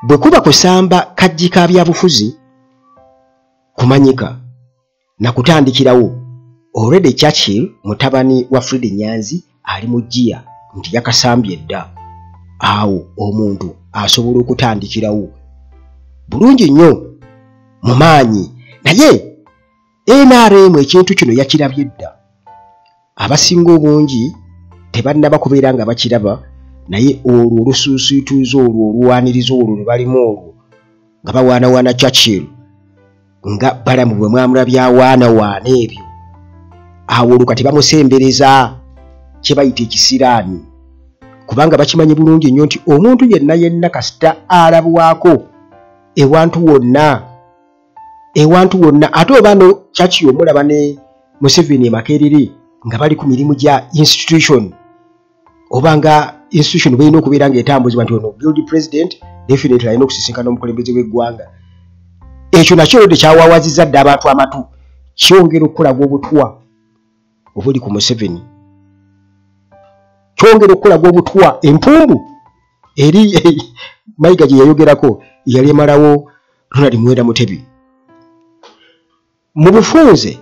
Bwe kuba kusamba kajji ka byabufuzi kumanyika na kutandikirawo, already Churchill mutabani wa Fred Nyanzi ali mu jjiya nti yakasambye dda. Awo omuntu asobola okutandikirawo bulungi nnyo mu maanyi. Naye NRM ekintu kino yakirabye dda, abasinga obungi tebannaba kubeera nga bakiraba, naye olwo olusuusuutuuzo olwo oluwanirizo olwo lwe balimu olwo nga bawaanawaana Churchill nga Balamu bwe mwamulabye awaanawaana ebyo, awo olwo kati bamusembereza kye bayita ekisiraani, kubanga bakimanyi bulungi nnyo nti omuntu yenna yenna kasita alabwako ewantu wonna, ewantu wonna, ate oba no Churchill omulaba ne Museveni e Makerere nga bali ku mirimu gya institution, oba nga institution balina okubeera ng'etambuzibwa nti ono guild president definitely alina okusisinkana omukulembeze w'eggwanga. Ekyo nakyo olwedde kyawaawazizza dda abantu amatu, kyongera okukulaga obutwa obuli ku Museveni, kyongera okukulaga obutwa empumbu eri Mayiga gye yayogerako yali emalawo Ronald Muwenda Mutebi. Mu bufunze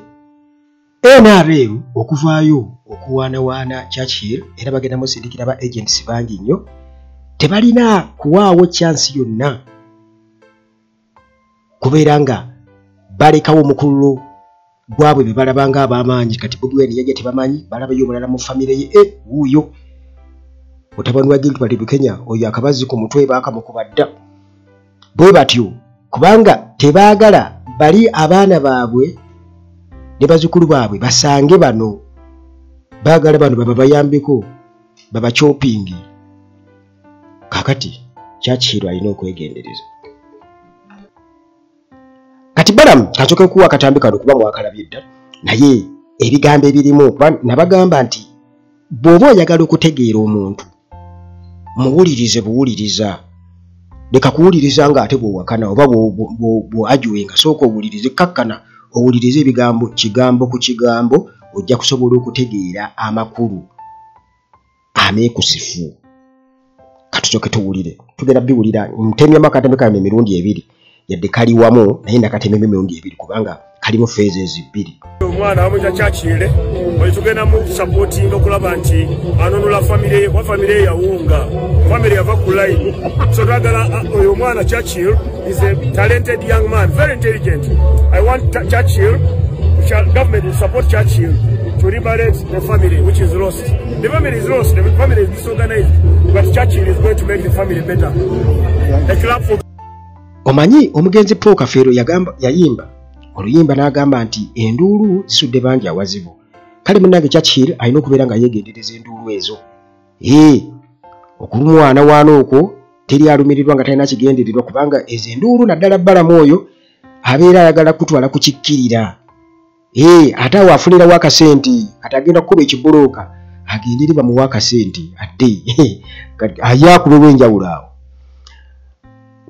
NRM okuvaayo okuwaanawaana Churchill, era bagenda musindikira ba agents bangi nnyo, tebalina kuwaawo chance yonna kubeera nga balekawo omukululo gwabwe be balaba nga ab'amaanyi. Kati Bobi Wine yajja tebamanyi, balabayo omulala mu famire ye, wuuyo mutabani wa Gilbert Bukenya oyo akabazi ku mutwe baakamukuba dda. Bwe batyo kubanga tebaagala bali abaana baabwe ne bazzukulu baabwe basange bano, baagala bano bababayambeko babakyopingi. Kaakati Churchill alina okwegendereza. Kati Balamu kasooke kuwa akatambi kano kuba mwakalabye dda, naye ebigambo ebirimu kuba nabagamba nti bw'oba oyagala okutegeera omuntu muwulirize buwuliriza, leka kuwuliriza ng'ate bw'owakana oba bw'ajuwenga, sooka owulirize, kakkana owulirize ebigambo kigambo ku kigambo, ojja kusobola okutegeera amakulu ameekusifu. Katusooke tuwulire, tugenda biwulira. Ntemyamu akatambi kano emirundi ebiri, yadde kali wamu naye nakatememu emirundi ebiri kubanga kalimu phases bbiri. Omwana bamuyita Churchill, oyo tugenda mu supporting okulaba nti anunula famire ye, kuba famire ye yawunga, famire yava ku line. So twagala oyo omwana Churchill is a talented young man, very intelligent. I want Churchill, government will support Churchill to liberate the family which is lost. The family is lost, the family is disorganized, but Churchill is going to make the family better. A clap for Omanyi omugenzi Paul Kafeero yagamba, yayimba oluyimba n'agamba nti enduulu zisudde bangi awazibu. Kale munnange Churchill alina okubeera nga yeegendereza enduulu ezo. Okulumwanawaana okwo teri alumirirwa nga talina kigendererwa, kubanga ezo enduulu naddala Balamu oyo abeera ayagala kutwala ku kikkirira. Ate awo afunirawo akasente, kati agenda kukuba ekibulooka agende eri bamuwe akasente adde aye akubewo enjawulo awo.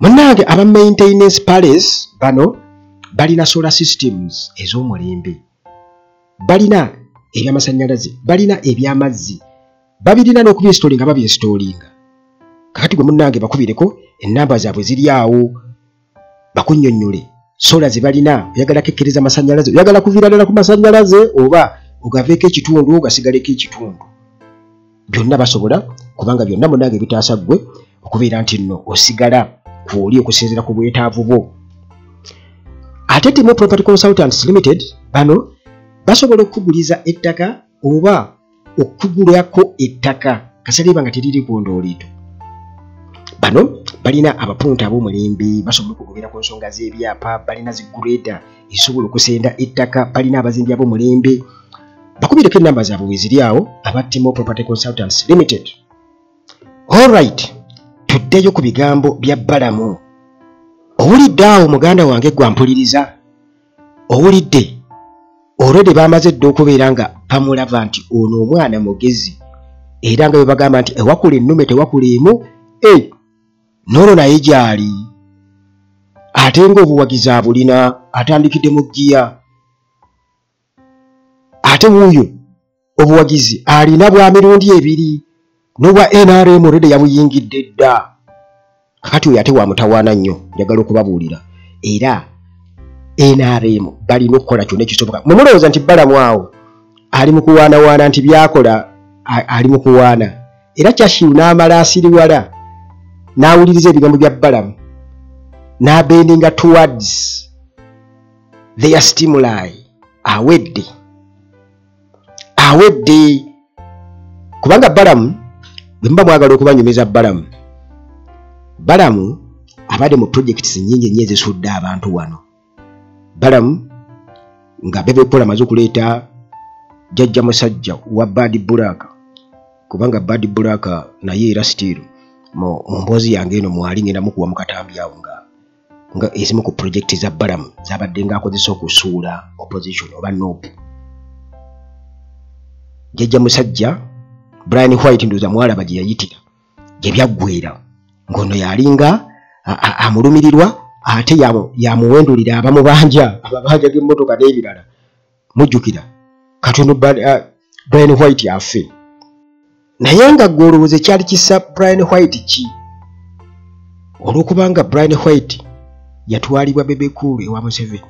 Munnange aba Maintenance Palace bano balina solar systems ez'omulembe, balina ebyamasannyalaze, balina ebyamazzi, babirina n'okubinstallinga, babinstallinga. Kakati gwe munnange bakubireko ennamba zaabwe ziri awo bakunnyonnyole sola ze balina. Oyagala kekkereza amasannyalaze, oyagala kuviira ddala ku masannyalaze oba ogaveeko ekitundu ogasigaleko ekitundu, byonna basobola, kubanga byonna munnange bitaasa ggwe okubeera nti nno osigala kw'oli okusinziira ku bwetaavu bwo. Ate Timo Property Consultants Limited bano basobola okukuguliza ettaka oba okukugulako ettaka kasaliba nga teriri ku ndooliito. Bano balina abapunta ab'omulembe, basobola okugobera ku nsonga z'ebyapa, balina zi grader ezisobola okusenda ettaka, balina abazimbi ab'omulembe. Bakubireko ennamba zaabwe we ziri awo aba Timo Property Consultants Limited. Alright, tuddeyo ku bigambo bya Balamu. Owulidde awo muganda wange gwe ampuliriza, owulidde already bamaze dda okubeera nga bamulaba nti ono omwana mugezi, era nga bwe bagamba nti ewakula ennume tewakula emu, n'olwo naye gy'ali, ate ng'obuwagizi abulina, atandikidde mu ggiya, ate wuuyo obuwagizi alina bwa mirundi ebiri, n'obwa NRM already yabuyingidde dda. Kakati oyo ate wamutawaana nnyo, njagala okubabuulira. Era NRM balina okukola kyonna ekisoboka. Mwe mulowooza nti Balamu awo ali mu kuwaanawaana, nti byakola ali mu kuwaana. Era Churchill n'amala asiriwala n'awuliriza ebigambo bya Balamu n'abendinga towards their stimuli. Awedde, awedde. Kubanga Balamu, bwe muba mwagala okubanyumiza Balamu, Balamu abadde mu projects nnyingi nnyo ezisudde abantu wano. Balamu nga Bebe Cool amaze okuleeta jjajja musajja wa Bad Black, kubanga Bad Black naye era still mu mboozi yange eno mwali ngenda mukuwa mu katambi awo nga ezimu ku project za Balamu zabadde ng'akozesa okusuula opposition oba NOP. Jjajja musajja Brian White ndowooza mwalaba gye yayitira gye byaggwera, ng'ono yalinga amulumirirwa ate yamuwendulira abamubanja amabanja g'emmotoka n'ebirala. Mujjukira katono Brian White afe. Naye nga ggwe olowooza ekyali kisa Brian White ki? Olw'okubanga Brian White yatwalibwa Bebe Cool ewa Museveni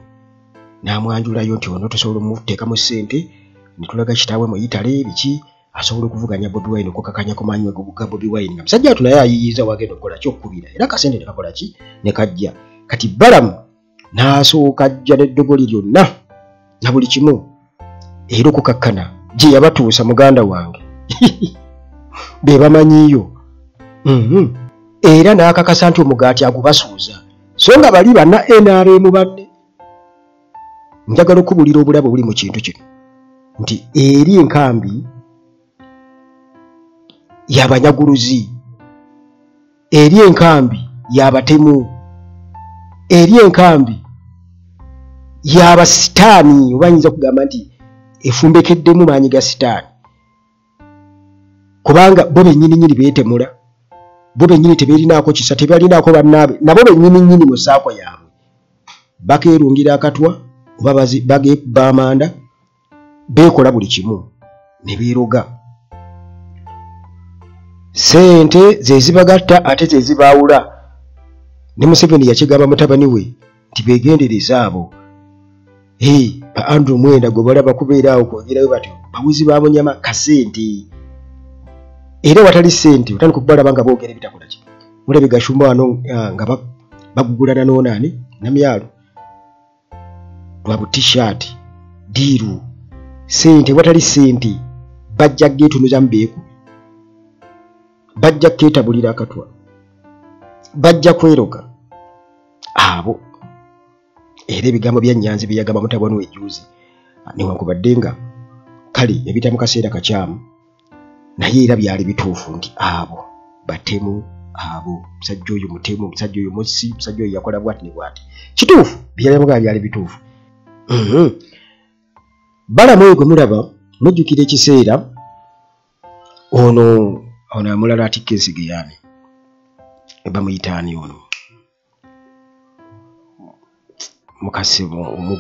n'amwanjulayo nti ono tosobola omuteekamu ssente, ne tulaga kitaawe mu Italy biki, asobola okuvuganya Bobi Wine, okukakanya ku maanyi ga Bobi Wine. Nga musajja watu naye ayiyiza wagenda okukola ki, okukubira, era akasente ne kakola ki, ne kajja. Kati Balamu n'asooka ajja n'eddogoli lyonna na buli kimu, era okukakkana gye yabatuusa muganda wange be bamanyiiyo. Era n'akakasa nti omugaati agubasuuza, so nga bali banna NRM banne. Njagala okubulira obulabe obuli mu kintu kino, nti eri enkambi y'abanyaguluzi, eri enkambi y'abatemu, eri enkambi y'abasitaani, oba nyinza okugamba nti efumbekeddemu maanyi ga sitaani, kubanga bo bennyini nnyini beetemula, bo bennyini tebeerinaako kisa, tebalinaako bannaabwe, nabo bennyini nnyini mu ssaako yaabwe bakeerungira akatwa oba bageekuba amanda, beekola buli kimu ne beeroga. Ssente ze zibagatta ate ze zibaawula. Ne Museveni yakigamba mutabani we nti beegendereze abo. Ba Andrew Mwenda gwe balaba kubeera awo kwogerayo batyo, bawuzi ba munyama kasente. Era watali ssente otandika okubalaba nga boogera ebitakola ki. Mulabe Gashumba wano nga bagugulana n'onaani Namyalo lwa bu t-shirt diiru. Ssente watali ssente bajja geetunuza mu beekube, bajja keetabulira akatwa, bajja kweroga abo. Era ebigambo bya Nyanzi bye yagamba mutabani we jjuuzi, newankubadde nga kale yabiyita mu kaseera kakyamu, naye era byali bituufu nti abo batemu, abo musajja oyo mutemu, musajja oyo mussi, musajja oyo yakola bw'ati ne bw'ati. Kituufu bye yamugamba byali bituufu. Balamu oyo gwe mulaba mujjukira ekiseera ono omulala atikka ensigo yaani bamuyita ani ono mukasi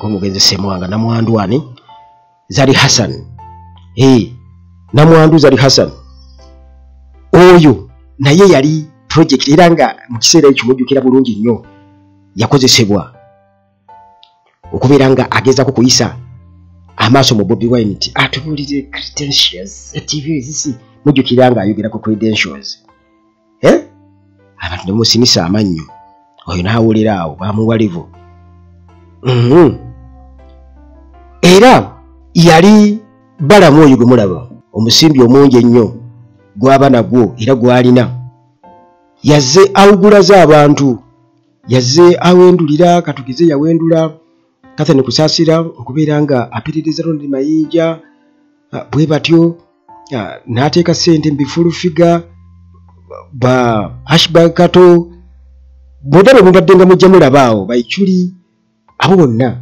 omugenzi Ssemwanga namwandu ani Zari Hassan. Namwandu Zari Hassan oyo naye yali project, era nga mu kiseera ekyo mujjukira bulungi nnyo yakozesebwa okubeera nga agezaako kuyisa amaaso mu Bobi Wine nti atubuulire credentials TV zisi. Mujjukira nga ayogera ku credentials, abantu ne bamusimisa amannyo, oyo n'awulira awo bamuwa level. Era yali Balamu oyo gwe mulaba omusimbi omungi ennyo gw'aba nagwo era gw'alina, yazze awugulaza abantu, yazze awendulira, katugeze yawendula Catherine Kusaasira okubeera nga aperereza Ronald Mayinja bwe batyo, n'ateeka ssente mu bifulufiga ba Ashburg Kato, bonna bwe mubadde nga mujja mulaba awo Baiculi, abo bonna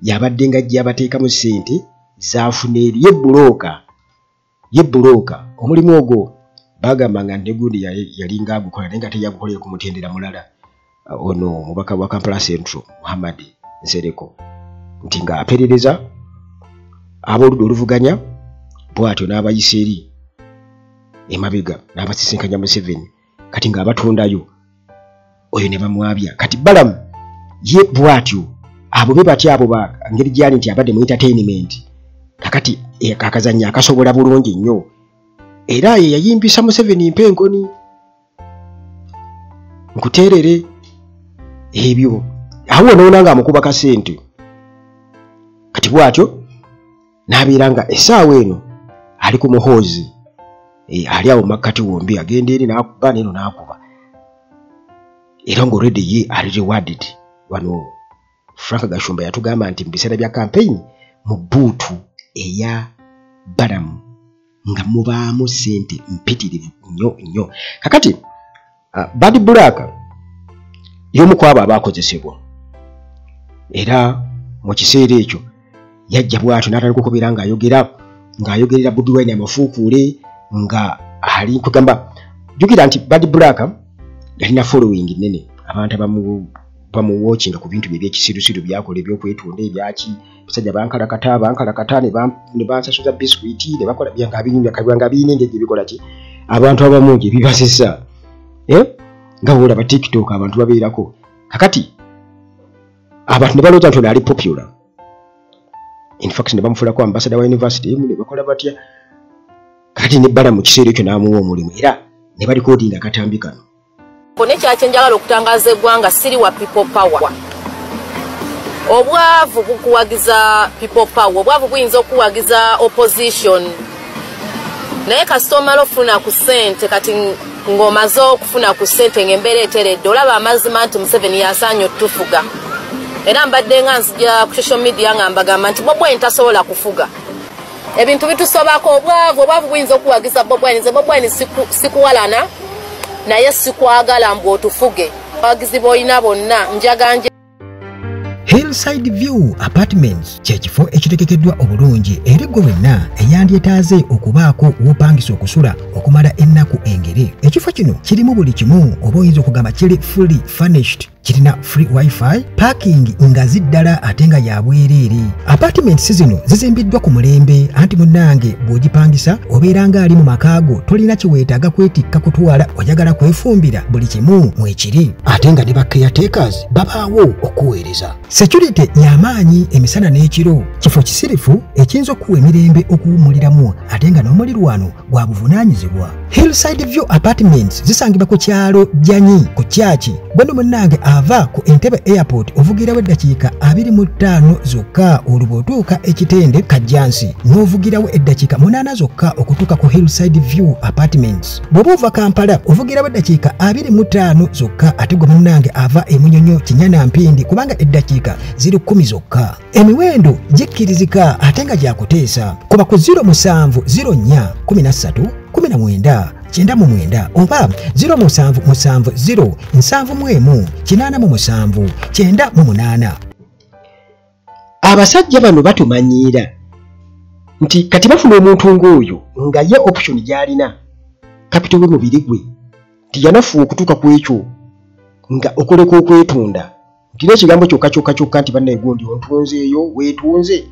yabadde nga ajja abateekamu ssente zaafuna eri ye bbulooka. Omulimu ogwo bagamba nga Ndegundi yalinga agukola, naye nga teyagukolera ku mutendera mulala. Ono omubaka wa Kampala Central Muhammad Nsereko nti ng'aperereza ab'oludda oluvuganya bw'atyo n'abayisa eri emabega n'abasisinkanya Museveni, kati ng'abatundayo. Oyo ne bamwabya. Kati Balamu ye bw'atyo, abo be batya abo ba ngeri gyali nti abadde mu entertainment, kakati akazannya akasobola bulungi nnyo. Era ye yayimbisa Museveni mpenkoni nkuteerere ebyo awo noona nga amukuba kasente. Kati bw'atyo n'abeera nga essaawa eno ali ku Muhoozi, ali awo makkati wombi, agenda eri n'akuba n'eno n'akuba, era ng'already ye ali rewarded. Wano Frank Gashumba yatugamba nti mu biseera bya campaign mu buutu eya Balamu nga mubaamu ssente mpitirivu nnyo nnyo. Kakati Bad Black y'omu ku abo abaakozesebwa, era mu kiseera ekyo yajja bw'atyo n'atandika okubeera ng'ayogerera Bobi Wine amafuukuule, nga ali kugamba. Jjukira nti Bad Black yalina following nnene, abantu bamuwatchinga ku bintu bye ebyekisirusiru byakola, ebyokwetunda, ebyaki, basajja bankalakata ne bansasuza biscuit ne bakola nga binyumya nga birina engeri gye bikola ki abantu abamu gye bibasesa, nga bw'olaba TikTok abantu babeerako. Kakati abantu ne balowooza nti ono ali popular, in fact ne bamufuulako ambassador wa university emu ne bakola batya. Kati ne Balamu mu kiseera ekyo n'amuwa omulimu, era ne balikodinga akatambi kano. Nekyakye njagala okutangaza eggwanga, siri wa People Power. Obwavu bukuwagiza People Power, obwavu buyinza okuwagiza opposition, naye kasita omala ofuna ku ssente, kati ng'omaze okufuna ku ssente ng'embeera eteredde, olaba amazima nti Museveni yasaanye otufuga. Era mbadde nga nzija ku social media nga mbagamba nti Bobi Wine tasobola kufuga, ebintu bitusobako, obwavu, obwavu buyinza okuwagiza Bobi Wine. Nze Bobi Wine sikuwalana naye, sikwagala mbu otufuge, abawagizi b'olina bonna njaganje. Hillside View Apartments kye kifo ekitegekeddwa obulungi eri ggwe wenna eyandyetaaze okubaako w'opangisa okusula okumala ennaku engere. Ekifo kino kirimu buli kimu, oba oyinza okugamba kiri fully furnished. Kirina free wifi, parking ngazi ddala ate nga ya bwereere. Apartments zino zizimbiddwa ku mulembe, anti munnange bw'ogipangisa obeera ng'ali mu maka go, tolina kye weetaaga kwetikka kutwala, oyagala kwefumbira, buli kimu mwekiri, ate nga ne ba caretakers babaawo okuweereza. Security y'amaanyi emisana n'ekiro. Kifo kisirifu ekiyinza okuwa emirembe okuwummuliramu, ate nga n'omulirwano gwa buvunaanyizibwa. Hillside View Apartments zisangibwa ku kyalo Jjanyi ku Kyaki. Gweno munnange ava ku Entebbe Airport ovugirawo eddakiika 25 zokka, olwo bw'otuuka Ekitende Kajjansi n'ovugirawo eddakiika 8 zokka okutuuka ku Hillside View Apartments. Bw'oba ova Kampala ovugirawo eddakiika 25 zokka, ate gwe munnange ava Emunyonyo, Kinyana, Mpindi, kubanga eddakiika ziri 10 zokka. Emiwendo gikkirizika ate nga gyakuteesa. Kuba ku 07 04 13 19 99 oba 0770 71 87 98. Abasajja bano batumanyiira nti kati bafuna omuntu ng'oyo nga ye option gy'alina capital we mubiri gwe, nti yanafuwa okutuuka ku ekyo nga okoleka okwetunda, nti n'ekigambo kyokka kyokka kyokka nti bannaye gundi ontunzeeyo weetunze,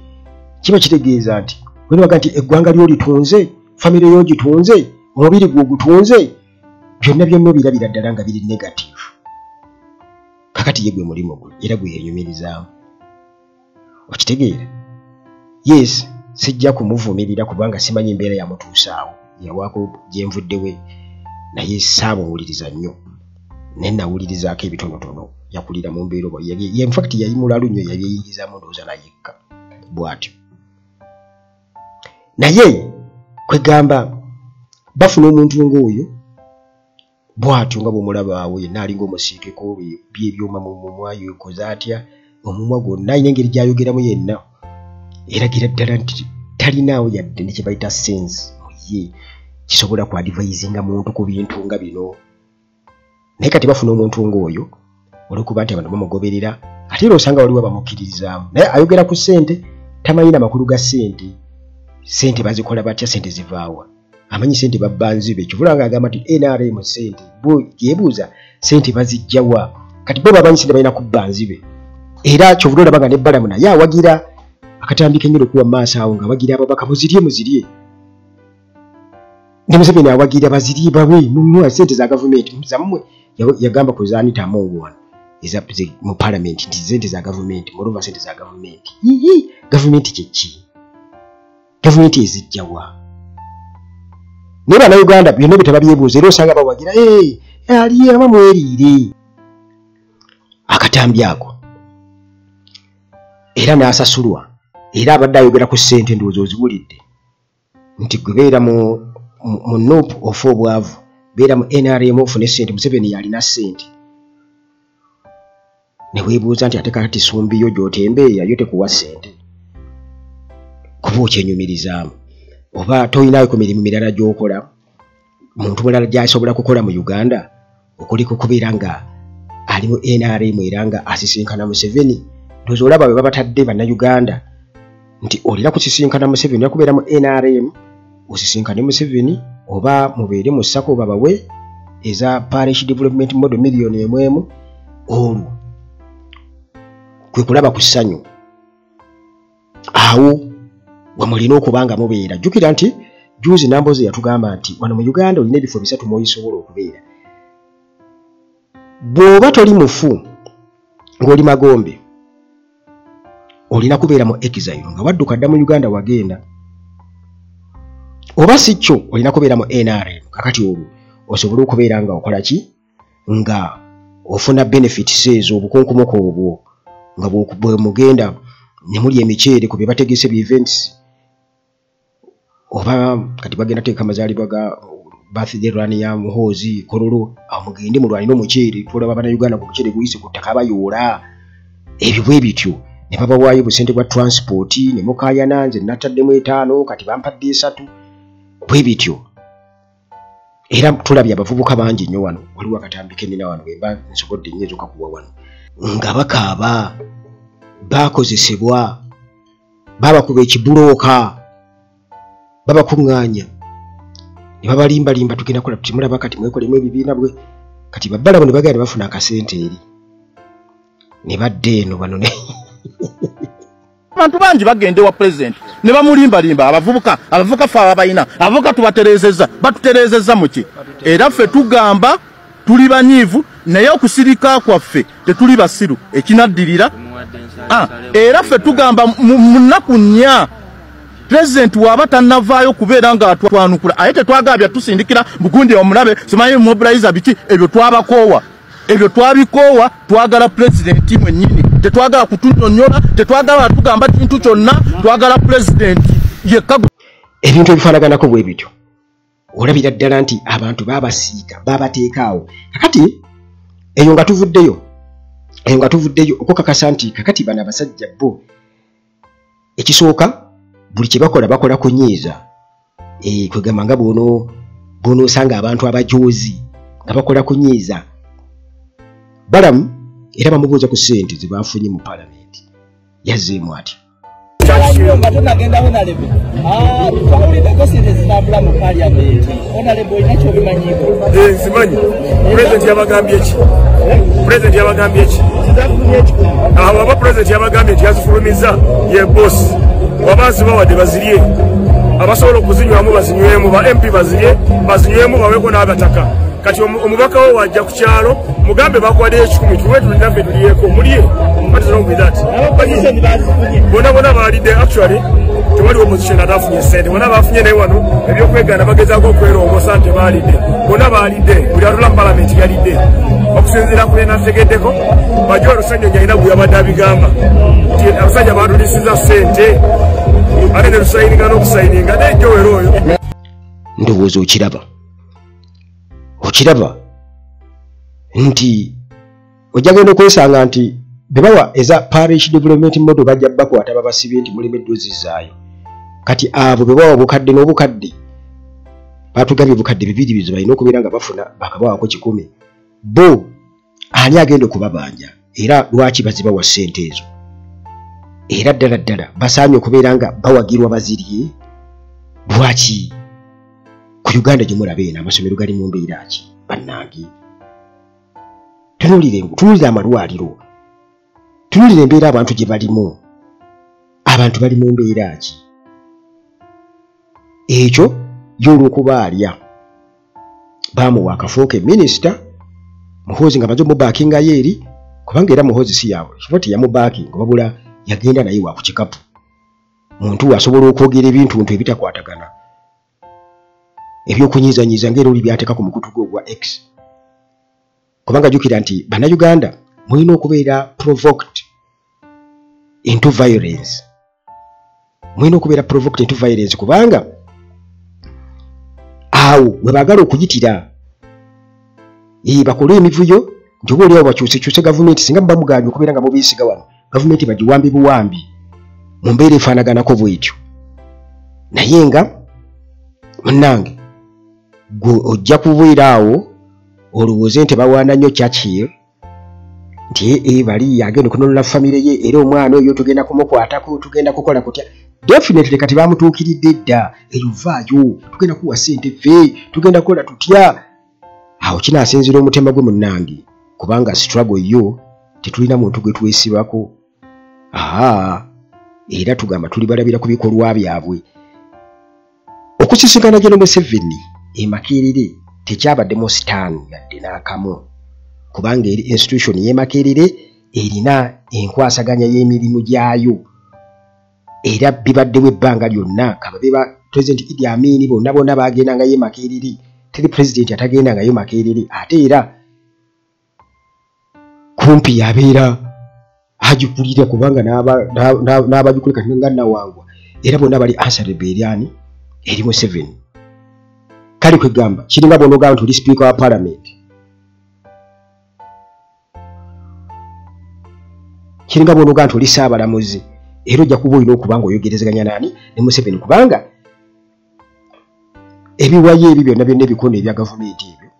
kiba kitegeeza nti wenabaga nti eggwanga ly'olitunze, famire y'ogitunze, omubiri gwe ogutunze, byonna byonna obirabira ddala nga biri negative. Kakati ye gwe mulimu gwe era gwe yenyumirizaamu, okitegeera? Yes, sijja kumuvumirira kubanga simanyi embeera yamutuusaawo, yawaako gyenvuddewe, naye saamuwuliriza nnyo, naye nawulirizaako ebitonotono. Yakulira mu mbeera oba in fact yali mulalu nnyo, yabyeyingizaamu ndowooza nayekka bw'atyo. Naye kwegamba bafuna omuntu ng'oyo bw'atyo nga bw'omulabaawo yenna alinga omusiikeko byebyuma mu mumwa, yekoze atya omumwa gwonna, alina engeri gy'ayogeramu yenna eragira ddala nti talinaawo yadde ne kye bayita sense mu ye kisobola ku advisinga muntu ku bintu nga bino. Naye kati bafuna omuntu ng'oyo olw'okuba nti abantu bamugoberera, ate era osanga waliwo abamukkiririzaamu, naye ayogera ku ssente, tamanyi na makulu ga ssente, ssente bazikola batya, ssente zivaawa, amanyi ssente babba nzibe. Kivula nga agamba nti NRM ssente, bo yeebuuza ssente bazijjawa. Kati bo bamanyi ssente balina kubba nzibe, era kyovula olaba nga ne Balamu naye awagira akatambi k'ennyini okuwa mu maaso awo nga awagira ababaka muzirye muzirye. Ne Museveni awagira baziri bawe muwa sente za gavumenti zammwe. Yagamba ku zaani tamongo wano eza mu parliament nti sente za gavumenti, moreover sente za gavumenti. Hihi, gavumenti kyeki? Gavumenti ezijjawa? Naye bannayuganda byonna bye tebabyebuuza, era osanga bawagira ali aba mweriire akatambi ako, era n'asasulwa. Era abadde ayogera ku ssente, ndowooza oziwulidde nti gwe beera mu NUP ofa obwavu, beera mu NRM ofune ssente. Museveni yalina ssente, ne weebuuza nti ate kakati sumbi yo gy'otembeeya yo tekuwa ssente, kuba okyenyumirizaamu oba toyinayo ku mirimu mirala gy'okola, muntu mulala gy'asobola kukola mu Uganda okuliko kubeera nga ali mu NRM era nga asisinkana Museveni. Ndowooza olaba bwe babatadde bannayuganda nti olina kusisinkana Museveni, okubeera mu NRM osisinkane Museveni, oba mubeere mu SACCO babawe eza Parish Development Model 1,000,000, olwo kwe kulaba ku ssanyu. Awo we mulina okuba nga mubeera. Jjukira nti juzi Namboze yatugamba nti wano mu Uganda olina ebifo 3 mw'osobola okubeera. Bw'oba toli mufu ng'oli magombe, olina kubeera mu exile nga wadduka dda mu Uganda wagenda, oba si kyo olina kubeera mu NRM. Kakati olwo osobole okubeera nga okola ki, nga ofuna benefits ezo, obukunkumuko obwo nga bwe mugenda ne mulya emiceere ku bye bategese bi events, oba kati bagenda teeka amazaalibwa ga birthday run ya Muhoozi Kololo, awo mugende mulwanire omuceere. Tulaba bannayuganda ku muceere guyise ku ttaka bayoola ebyo bwe bityo, ne babawaayo busente bwa transport ne mukaayana, nze nataddemu 5 kati bampadde 3 bwe bityo. Era tulabye abavubuka bangi nnyo wano, waliwo akatambi ke nnina wano bwe mba nsobodde nnyinza okakuwa wano, nga bakaaba bakozesebwa, babakuba ekibulooka, babakuŋŋaanya ne babalimbalimba, tugenda kukola tuti, mulaba kati mwekolemu ebibiina bwe kati babbalabo ne bagenda ne bafuna akasente eri ne badda eno bano ne abantu bangi bagenda ewa pulezidenti ne bamulimbalimba. Abavubuka ffe ababalina, abavubuka tubatereezezza, batutereezezza muki? Era ffe tugamba tuli banyiivu, naye okusirika kwaffe tetuli basiru, ekinaddirira. Era ffe tugamba mu nnaku 4 pulezidenti waba tannavaayo kubeera nga atwanukula, aye tetwagala tusindikira bugundi omulabe simanyi mobilizer biki, ebyo twabakoowa, ebyo twabikoowa. Twagala pulezidenti mwennyini, tetwagala kutunyonnyola, tetwagala tugamba kintu kyonna, twagala pulezidenti yekka. Ebintu ebifaanaganako bwe bityo olabira ddala nti abantu babasiiga, babateekaawo. Kakati eyo nga tuvuddeyo, okukakasa nti kakati bano abasajja bo ekisooka buli kye bakola bakola kunyiiza. Kwegamba nga bw'onoosanga abantu abajoozi nga bakola kunyiiza. Balamu era bamubuuza ku ssente ze bafunye mu paalamenti, yazzeemu ati Nzimanyi pulezidenti yabagambye ki? Pulezidenti yabagambye ki? Awo aba pulezidenti yabagambye nti yazifulumiza ye bosi, wabazi bawadde bazirye, abasobola okuzinywamu bazinywemu, ba MP bazirye, bazinywemu, baweeko n'abataka. Kati omubaka wo wajja ku kyalo mugambe bakuwaddeyo 10 tuwe tulinaffe tulyeko, mulye. What is wrong with that? Bonna bonna baalidde. Actually tewaliwo opposition atafunye ssente, bonna bafunye, naye wano ebyokwegaana bagezaako okwerongoosa nti tebaalidde. Bonna baalidde, buli atula mu palamenti yalidde. Okusinziira ku bye nategeddeko, Bajjo Ssenyonyi alina gwe yabadde abigamba nti abasajja baatulisiza ssente ate ne tusayininga n'okusayininga, naye Joel oyo ndowooza okiraba nti ojja genda okwesanga nti bebawa eza Parish Development Model bajja bakwata babasibye nti muleme ddozizaayo. Kati abo bebawa obukadde n'obukadde, batugabye obukadde 2 bizo balina okubeera nga bafuna bakabawako 10. Bo ani agenda okubabanja? Era lwaki bazibawa ssente ezo? Era ddala ddala basaanye okubeera nga bawagirwa bazirye. Lwaki ku Uganda gye mulaba eno amasomero gali mu mbeera ki bannange? Tunuulire amalwaliro, tunuulire embeera abantu gye balimu. Abantu bali mu mbeera ki? Ekyo Y'olwokuba alya bamuwa akafuuke minisita Muhoozi nga bazo mubaakingayo eri, kubanga era Muhoozi si yaabwe kifo teyamubaakinga, wabula yagenda naye wa ku kikapu. Muntu asobola okwogera ebintu ntu ebitakwatagana, ebyokunyiizanyiiza ng'era oli byateeka ku mukutu gwe ogwa X. Kubanga jjukira nti Bannayuganda mulina okubeera provoked into violence, mulina okubeera provoked into violence, kubanga awo we baagala okuyitira bakole emivuyo nti oba oliawo bakyusekyuse gavumenti. Singa muba mugaanye okubeera nga mubeesiga wano, gavumenti bagiwambi buwambi mu mbeera efaanaganako bwetyo. Naye nga munnange gwe ojja kubeera awo olowooze nti bawaana nnyo Churchill nti bali agenda okununula famire ye, era omwana oyo tugenda kumukwatako, tugenda kukola kutya. Definitely kati bamutuukiridde dda, eyo vaayo, tugenda kuwa ssente ffe, tugenda kukola tutya. Awo kinaasinziira omutima gwe munnange, kubanga struggle yo tetulina muntu gwe twesibako. Era tugamba tuli balabira ku bikolwa byabwe. Okusisinkana General Museveni e Makerere tekyabaddemu sitaani yadde n'akamu, kubanga eri institution y'e Makerere erina enkwasaganya y'emirimu gyayo, era bibaddewo ebbanga lyonna. Kababe ba President Idi Amin bonna bonna bagendangayo e Makerere, teri president atagendangayo Makerere. Ate era kumpi yabeera agikulira, kubanga n'abagikulira kati nga Nawangwa, era bonna bali answerable eri ani? Eri Museveni. Kale kwegamba kiringa bw'onoogamba nti oli sipiika wa parliament, kiringa bw'onoogamba nti oli ssaabalamuzi, era ojja kuba olina okuba ng'oyogerezeganya naani? Ne Museveni, kubanga ebiwayo ebyo byonna byonna ebikono ebya gavumenti ebyo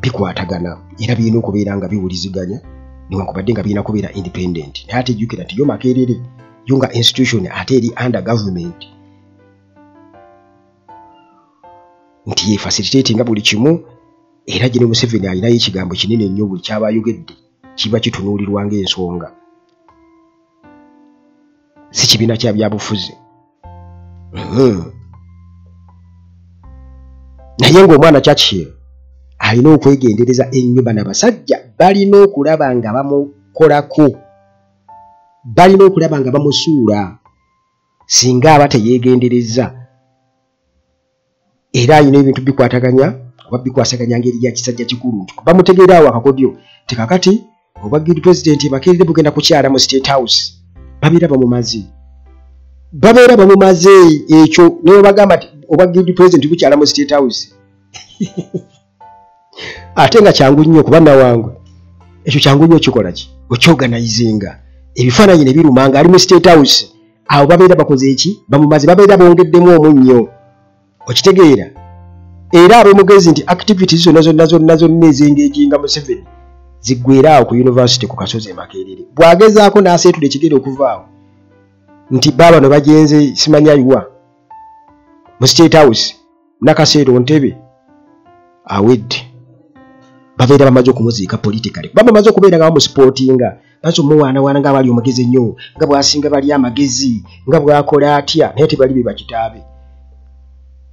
bikwatagana, era birina okubeera nga biwuliziganya newankubadde nga birina kubeera independent. Naye ate jjukira nti yo Makerere yo nga institution ate eri under government, nti ye facilitatinga buli kimu, era General Museveni alinayo ekigambo kinene nnyo, buli kyaba ayogedde kiba kitunuulirwa ng'ensonga, si kibiina kya byabufuzi. Naye ng'omwana Churchill alina okwegendereza ennyo. Bano abasajja balina okulaba nga bamukolako, balina okulaba nga bamusuula singa aba teyeegendereza. Era alina ebintu bikwataganya oba bikwasaganya ngeri ya kisajja kikulu nti bamutegeera awo akakodyo tekakati obwa guild president Makerere bugenda kukyala mu State House, babeera bamumaze, babeera bamumaze ekyo. Naye bagamba nti obwa guild president bukyala mu State House, ate nga kyangu nnyo kuba Nawangwe ekyo kyangu nnyo kikola ki okyorganizinga ebifaananyi ne biruma nga ali mu State House. Awo babeera bakoze eki? Bamumaze, babeera bongeddemu omunnyo, okitegeera. Era ab'omugezi nti activities zonna zonna zonna zonna ezengejinga Museveni ziggwera awo ku university ku kasozi e Makerere. Bw'agezaako n'aseetula ekigere okuvaawo nti baabano bagenze simanya yiwa mu State House Nakaseero Ntebe awedde, babeera bamaze okumuziika politically, kuba bamaze okubeera nga bamusupportinga, baze omuwaanawaana nga bali omugezi ennyo, nga bw'asinga bali amagezi, nga bw'akola atya, naye tebali be bakitaabe.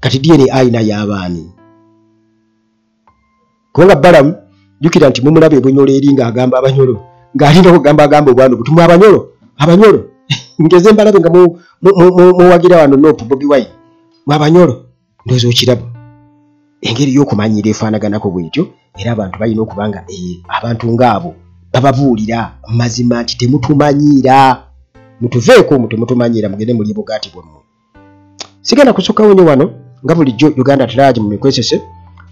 Kati DNA ayina y'abaani? Kubanga Balamu jjukira nti mumulaba ebunyolo eri ng'agamba abanyolo, ng'alina okugamba agamba obwana obutumwa abanyolo abanyolo ngeze mbalabe nga muwagira wano Nopu Bobi Wine mwe abanyolo, ndowooza okiraba engeri y'okumanyiira efaanaganako bwetyo. Era abantu balina okuba nga abantu ng'abo bababuulira mazima nti temutumanyiira, mutuveeko temutumanyiira, mugende mulye bugaati bwammwe. Sigenda kusukkawo nnyo wano nga bulijjo Uganda at large mu mikwesese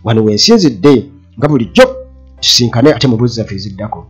wano wensinzidde nga bulijjo, tusinkane ate mu mbuzi zaffe eziddako.